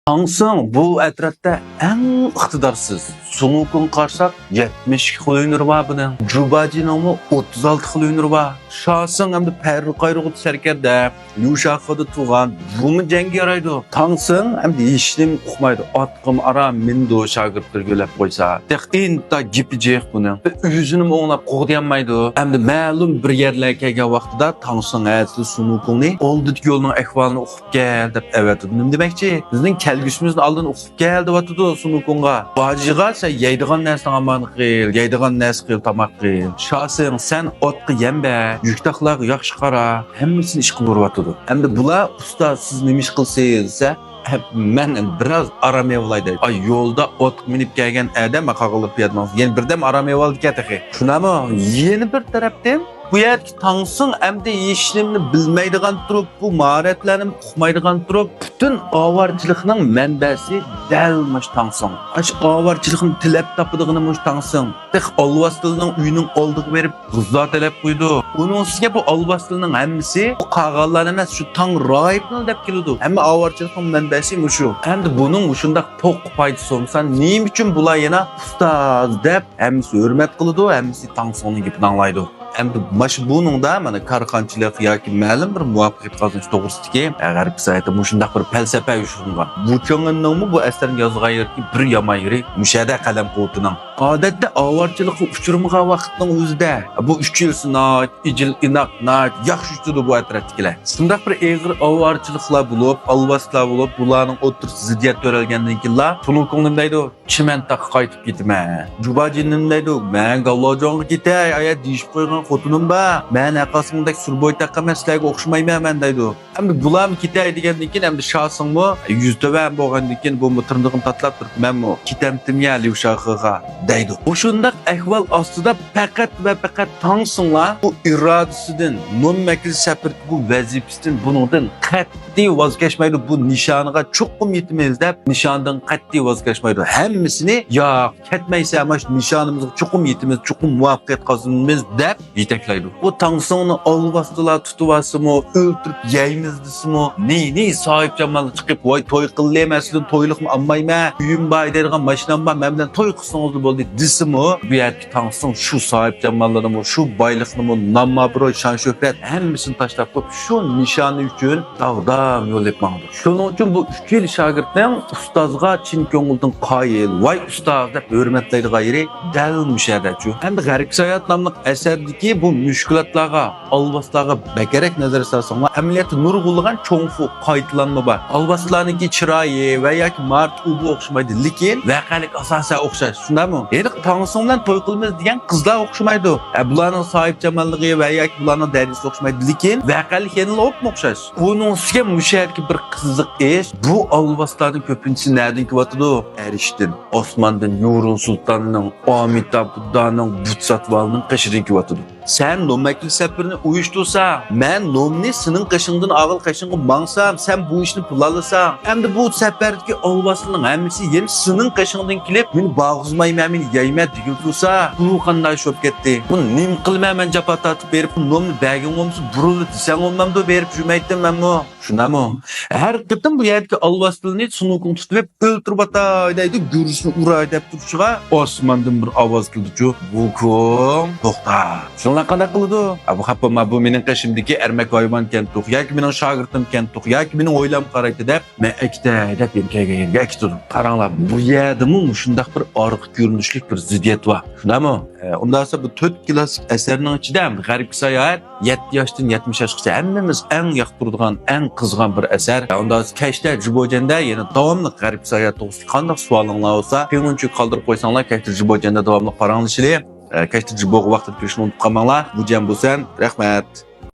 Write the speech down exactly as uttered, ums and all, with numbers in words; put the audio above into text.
تاڭسىڭ بۇ ئەترەتتە ئەڭ ئىقتىدارسىز. سۇنۇكۇڭغا قارىساق، يەتمىش ئىككى خىل ھۈنىرى بار بۇنىڭ. جۇباجىنىڭمۇ ئوتتۇز ئالتە خىل ھۈنىرى بار. شاسىڭ ئەمدى پەررۇ قايرۇغۇدا سەركەردە، ليۇشاخېدا تۇغان، بۇمۇ جەڭگە يارايدۇ. تاڭسىڭ ئەمدى ھېچنېمە ئۇقمايدۇ. ئاتقىمۇ ئاران مىنىدۇ، شاگىرتلىرىگە يۆلەپ قويسا. تېخى ئىنتا گېپى جىق بۇنىڭ. ئۆزىنىمۇ ئوڭلاپ قوغدىيالمايدۇ. ئەمدى مەلۇم بىر يەرلەرگە كەلگەن ۋاقتىدا تاڭسىڭ ھەدىسى سۇنۇكۇڭنى ئالدىدىكى يولنىڭ ئەھۋالىنى ئۇقۇپ كەل دەپ ئەۋەتىدۇ. نېمە دېمەكچى؟ بىزنىڭ كەلگۈسىمىزنى ئالدىن ئۇقۇپ كەل دەۋاتىدۇ سۇنۇكۇڭغا. باجىغا سەن يەيدىغان نەرسىنى ئامان قىل، يەيدىغان نەرسە قىل، تاماق قىل. شاسىڭ، سەن ئوتقا يەم بەر، يۈك تاقلارغا ياخشى قارا، ھەممىسىنى ئىشقا بۇرىۋاتىدۇ. ئەمدى بۇلار، ئۇستاز، سىز نېمە ئىش قىلىسىز دېسە، مەن بىراز ئارام ئېلىۋالاي دەيدۇ. ئاي، يولدا ئوتقا مىنىپ كەلگەن ئادەم، قاغىلىق پىيادە ماڭسا، يەنە بىردەم ئارام ئېلىۋالىدىكەن تېخى. شۇنداقمۇ؟ يەنە بىر تەرەپتىن، بۇ يەردىكى تاڭسىڭ ئەمدى ھېچنېمىنى بىلمەيدىغان تۇرۇپ، بۇ ماھارەتلەرنى ئۇقمايدىغان تۇرۇپ، پۈتۈن ئاۋارىچىلىقنىڭ مەنبەسى دەل مۇشۇ تاڭسىڭ. ئاشۇ ئاۋارىچىلىقنى تىلەپ تاپىدىغىنى مۇشۇ تاڭسىڭ. تېخى ئالۋاستىلىنىڭ ئۆيىنىڭ ئالدىغا بېرىپ، غىزا تەلەپ قىلىدۇ. ئۇنىڭ ئۈستىگە بۇ ئالۋاستىلىنىڭ ھەممىسى بۇ قالغانلار ئەمەس، شۇ تاڭ راھىبلىرى دەپ كېلىدۇ. ھەممە ئاۋارىچىلىقنىڭ مەنبەسى مۇشۇ. ئەمدى بۇنىڭ مۇشۇنداق پوققا پايدىسى بولمىسا، نېمە ئۈچۈن بۇلار يەنە ئۇستاز دەپ ھەممىسى ھۆرمەت قىلىدۇ، ھەممىسى تاڭسىڭنىڭ گېپىنى ئاڭلايدۇ؟ ئەمدى مانا شۇ بۇنىڭدا مانا كارخانىچىلىق ياكى مەلۇم بىر مۇۋەپپەقىيەت قازىنىش توغرىسىدىكى، ئە، غەربكە ساياھەتتە مۇشۇنداق بىر پەلسەپە يوشۇرۇنغان. ۋۇ چېڭئېننىڭمۇ بۇ ئەسەرنى يازغان يېرىدىكى بىر يامان يېرى مۇشۇ يەردە قەلەم قۇۋۋىتىنىڭ. ئادەتتە ئاۋارىچىلىققا ئۇچرىمىغان ۋاقىتنىڭ ئۆزىدە، بۇ ئۈچ يىل سىناق، ئىجىل ئىناق ناھايىتى ياخشى ئۇچىدۇ بۇ ئەترەتتىكىلەر. شۇنداق بىر ئېغىر ئاۋارىچىلىقلار بولۇپ، ئالۋاستىلار بولۇپ، بۇلارنىڭ ئوتتۇرىسىدا زىددىيەت تۆرەلگەندىن كېيىنلا، سۇنۇكۇڭ نېمە دەيدۇ؟ چىمەنتاغقا قايتىپ كېتىمەن. جۇباجى نېمە دەيدۇ؟ مەن گاۋلاجۇاڭغا كېتەي، ئايا دېيىشىپ قويغان خوتۇنۇم بار. مەن ھەرقايسىڭدەك سۇر بويتاق ئەمەس، سىلەرگە ئوخشىمايمەن مەن دەيدۇ. ئەمدى بۇلارمۇ كېتەي دېگەندىن كېيىن، ئەمدى شاسىڭمۇ يۈزى تۆۋەن بولغاندىن كېيىن، بۇمۇ تىرنىقىنى تاتىلاپ تۇرۇپ، مەنمۇ كېتەمتىم يا ليۇشاخېغا دەيدۇ. مۇشۇنداق ئەھۋال ئاستىدا پەقەت ۋە پەقەت تاڭسىڭلا بۇ ئىرادىسىدىن، نوم مەكىلى سەپىرىدىكى بۇ ۋەزىپىسىدىن، بۇنىڭدىن قەتئىي ۋاز كەچمەيدۇ. بۇ نىشانىغا چوقۇم يېتىمىز دەپ، نىشاندىن قەتئىي ۋاز كەچمەيدۇ. ھەممىسىنى ياق، كەتمەيسەن، مانا شۇ نىشانىمىزغا چوقۇم يېتىمىز، چوقۇم مۇۋەپپەقىيەت قازىنىمىز دەپ يېتەكلەيدۇ. بۇ تاڭسىڭنى ئالۋاستىلار تۇتۇۋالسىمۇ، ئۆلتۈرۈپ يەيمىز دېسىمۇ، نى نى ساھىبجاماللار چىقىپ، ۋاي توي قىلدى، مەن سىزدىن تويلۇقمۇ ئالمايمەن، ئۆيۈم بار دەيدىغان ماشىنام بار، مەن بىلەن توي قىلسىڭىزلا بولدى دېسىمۇ، بۇ يەردىكى تاڭسىڭ شۇ ساھىبجاماللىرىمۇ، شۇ بايلىقنىمۇ، نام ئابرۇي، شان شۆھرەت ھەممىسىنى تاشلاپ قويۇپ، شۇ نىشانى ئۈچۈن داغدام يول ئېلىپ ماڭىدۇ. شۇنىڭ ئۈچۈن بۇ ئۈچ يىل شاگىرتنىڭ ئۇستازغا چىن كۆڭلىدىن قايىل، ۋاي ئۇستاز دەپ ھۆرمەتلەيدىغان يېرى دەل مۇشۇ يەردەچۇ. ئەمدى غەربكە ساياھەت ناملىق ئەسەردىكى بۇ مۈشكۈلاتلارغا، ئالۋاستىلارغا بەكرەك نەزەر سالساڭلار، ئەمەلىيەتتە نۇرغۇنلىغان چوڭفۇ قايتىلانما بار. ئالۋاستىلارنىڭكى چىرايى ۋە ياكى ماھارىتى ئۇ بۇ ئوخشىمايدۇ، لېكىن ۋەقەلىك ئاساسەن ئوخشاش، شۇنداقمۇ؟ ھېلىقى تاڭسىڭ بىلەن توي قىلىمىز دېگەن قىزلار ئوخشىمايدۇ. ئە، بۇلارنىڭ ساھىبجاماللىقى ۋە ياكى بۇلارنىڭ دەرىجىسى ئوخشىمايدۇ، لېكىن ۋەقەلىك يەنىلا ئوپمۇ ئوخشاش. ئۇنىڭ ئۈستىگە مۇشۇ يەردىكى بىر قىزىق ئىش، بۇ ئالۋاستىلارنىڭ كۆپىنچىسى نەدىن كېلىۋاتىدۇ؟ ئەرشتىن، ئاسماندىن نۇرۇن سۇلتاننىڭ، ئامىتاب بۇددانىڭ، بۇت ساتىۋالنىڭ قېشىدىن كېلىۋاتىدۇ. سەن نوم مەكىلى سەپىرىنى ئۇيۇشتۇرساڭ، مەن نومنى سېنىڭ قېشىڭدىن ئاغىل قېشىڭغا ماڭسام، سەن بۇ ئىشنى پىلانلىساڭ، ئەمدى بۇ سەپەردىكى ئالۋاستىلارنىڭ ھەممىسى يەنە سېنىڭ قېشىڭدىن كېلىپ، مېنى باغۇزمايمەن، مېنى يەيمەن دېگىلى تۇرسا، بۇ قانداق ئىش بولۇپ كەتتى؟ بۇ نېمە قىلىمەن مەن جاپا تارتىپ بېرىپ، نومنى بەرگىڭ بولمىسا، بۇرۇلۇپ دېسەڭ بولمامدۇ، بېرىپ يۈرمەيتتىم مەنمۇ. شۇنداقمۇ؟ ھەر قېتىم بۇ يەردىكى ئالۋاستىلىنى سۇنۇكۇڭ تۇتۇۋېلىپ ئۆلتۈرۈۋاتاي دەيدۇ، گۈررىسىنى ئۇراي دەپ تۇرۇشىغا، ئاسماندىن بىر ئاۋاز كېلىدىچۇ، ۋۇكۇڭ، توختا. شۇڭلار قانداق قىلىدۇ؟ ئا، بۇ خاپا بولما، بۇ مېنىڭ قېشىمدىكى ئەرمەك ھايۋانكەنتۇق ياكى مېنىڭ شاگىرتىمكەنتۇق ياكى مېنىڭ ھويلام قارايتتى دەپ، مەن ئەكېتەي دەپ يەنە كەلگەن يېرىگە ئەكېتىدۇ. قاراڭلار، بۇ يەردىمۇ مۇشۇنداق بىر ئارقا كۆرۈنۈشلۈك بىر زىددىيەت بار. شۇنداقمۇ؟ ئە، ئۇنداقسا بۇ تۆت كلاسسىك ئەسەرنىڭ ئىچىدە غەربكە ساياھەت يەتتە ياشتىن يەتمىش ياشقىچە ھەممىمىز ئەڭ ياقتۇرىدىغان، ئەڭ قىزغان بىر ئەسەر. ئۇنداق كەچتە جىبوجەندە يەنە داۋاملىق غەربكە ساياھەت توغرىسىدىكى قانداق سوئالىڭلار بولسا، كۆڭۈلچىگە قالدۇرۇپ قويساڭلار، كەچتە جىبوجەندە داۋاملىق پاراڭلىشىلى. ئە، كەچتە جىبوغا ۋاقتىدا كىرىشنى ئۇنتۇپ قالماڭلار. بۇ جەم بۇسەن. رەھمەت.